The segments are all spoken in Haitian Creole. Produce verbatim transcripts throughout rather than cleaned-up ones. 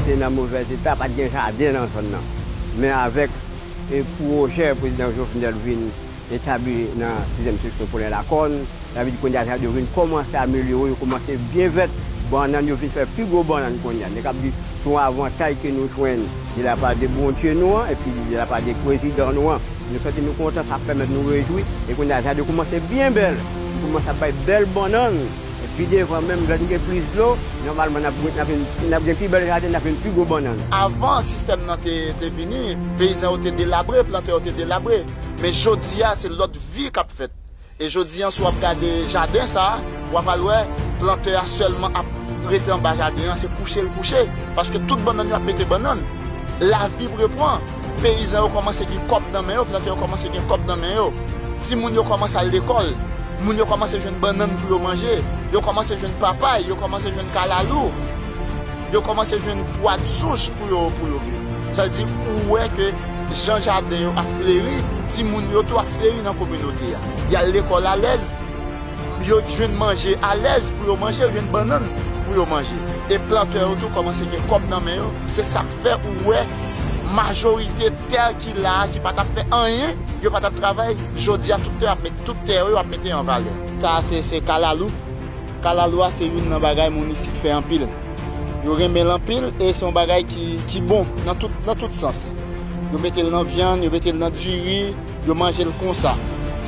Te nan movèz eta, pa t gen jaden nan zòn nan. Men avèk e pwojè prezidan Jovenel vin etabli nan sizyèm seksyon Polen Lakòn, sa vle di kounye a jaden yo vin kòmanse amelyore, yo kòmanse byen vèt, bannann yo vin fè pi gwo bannann kounye a. Nèg ap di se yon avantaj ke nou jwenn de la part de Bondye nou an, epi de la part de prezidan nou an. Nou santi nou kontan, sa pèmèt nou rejwi. E kounye a jaden yo kòmanse byen bèl. Yo kòmanse ap bay bèl bannann. Pi devan menm, lè nou gen plis dlo, nòmalman n ap, n ap, n ap gen pi bèl jaden, n ap gen pi gwo bannann. Avan sistèm nan te, te vini, peyizan yo te delabre, plantè yo te delabre. Men jodi a, se lòt vi k ap fèt. E jodi a, si w ap gade jaden sa a, w ap al wè, plantè a sèlman ap rete anba jaden an, se kouche l kouche. Paske tout bannann yo ap mete bannann. Lavi repran. Peyizan yo kòmanse gen kòb nan men yo, plantè yo kòmanse gen kòb nan men yo. Timoun yo kòmanse al lekòl. Moun yo kòmanse jwenn bannann pou yo manje. Yo kòmanse jwenn papay, yo kòmanse jwenn kalalou. Yo kòmanse jwenn pwa de souch pou yo, pou yo viv. Sa vle di, ou wè ke jan jaden yo ap fleri, timoun yo tou ap fleri nan kominote a. Y al lekòl alèz, yo jwenn manje alèz pou yo manje, yo jwenn bannann pou yo manje. E plantè yo tou kòmanse gen kòb nan men yo. Se sa k fè ou wè majorite tè ki la a, ki pa t ap fè anyen, yo pa t ap travay, jodi a tout tè ap met, tout tè yo, yo ap mete an valè. Sa a se, se kalalou. Kalalou a se youn nan bagay moun isit fè anpil. Yo renmen l anpil e se yon bagay ki, ki bon nan tout, nan tout sans. Yo mete l nan vyann, yo mete l nan diri, yo manje l konsa.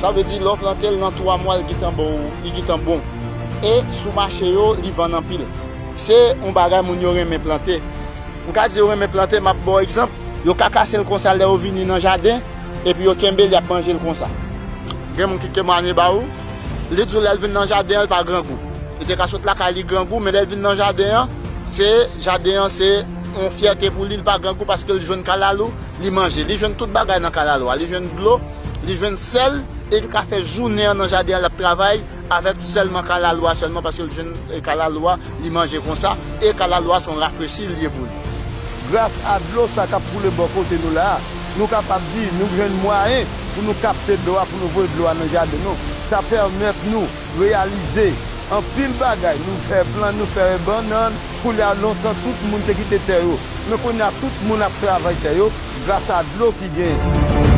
Sa vle di, lè w plante l nan twa mwa, l gentan ba w, li gentan bon. E sou mache yo, li vann anpil. Se yon bagay moun yo renmen plante. M ka di yo renmen plante, m ap ba w egzanp. Yo ka kase l konsa lè yo vini nan jaden, epi yo kenbe l, y ap manje l konsa. Gen moun ki temwanye ba ou, li di w lè l vin nan jaden an, l pa grangou. Li te ka sot lakay li grangou, men lè l vin nan jaden an, se, jaden an se yon fyète pou li, li pa grangou paske l jwenn kalalou, li manje. Li jwenn tout bagay nan kalalou a. Li jwenn dlo, li jwenn sèl, e li ka fè jounen an nan jaden an, l ap travay avèk sèlman kalalou a sèlman, paske l jwenn, e, kalalou a, li manje konsa, e kalalou a se yon rafrechi li ye pou li. Gras a dlo sa k ap koule bò kote nou la a, nou kapab di nou jwenn mwayen pou nou kapte dlo a, pou nou voye dlo a nan jaden nou. Sa pèmèt nou reyalize anpil bagay. Nou fè plan, nou fè bannann. Kounye a, lontan, tout moun te kite tè yo. Men kounye a, tout moun ap travay tè yo gras a dlo ki genyen.